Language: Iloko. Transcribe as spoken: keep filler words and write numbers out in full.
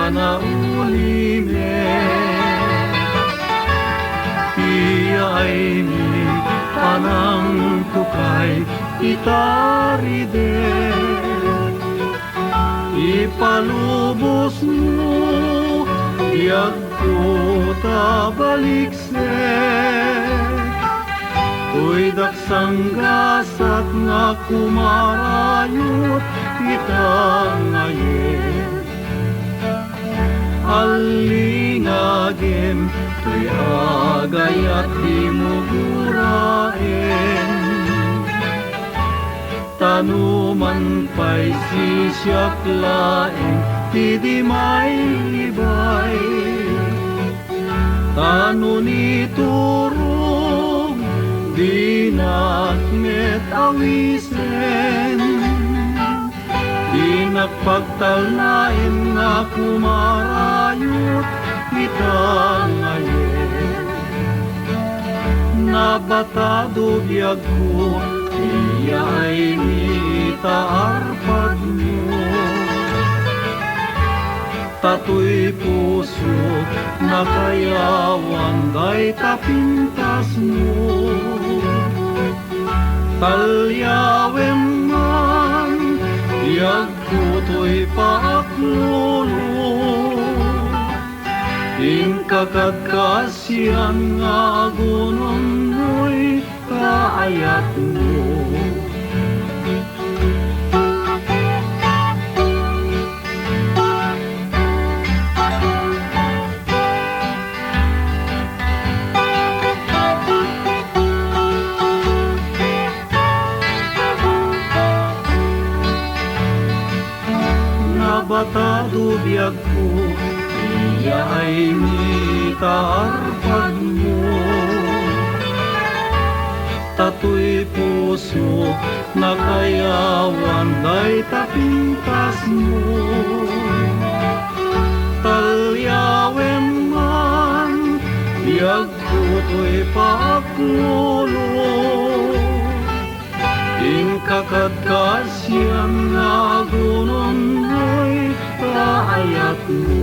Nauli met ti yaaymi, panangtukay ita ariden. Ipalubosmo, biagko, ta balikse. Toy daksanggasat nga kumarayot ita nga ayat. Allingagem, toy agayat dimo guraem. Ta no man pay siak laeng ti di mailibay, ta no niturog, dinak met awisen. Dinak pagtalnaen nga kumarayot ita nga ayat. Nabatado biagko, ti yaaymi ta arpadmo. Ta toy pusok nakayawan dayta pintasmo. Talyawem man, biagko, toy paaklulo. Inka kad kaasian nga agunonnoy kaayatmo. Nabatado biagko, ti yaaymi ta arpadmo. Ta toy pusok nakayawan dayta pintasmo. Talyawem man, biagko, toy paaklulo. Inka kad kaasian nga agunonnoy kaayatmo.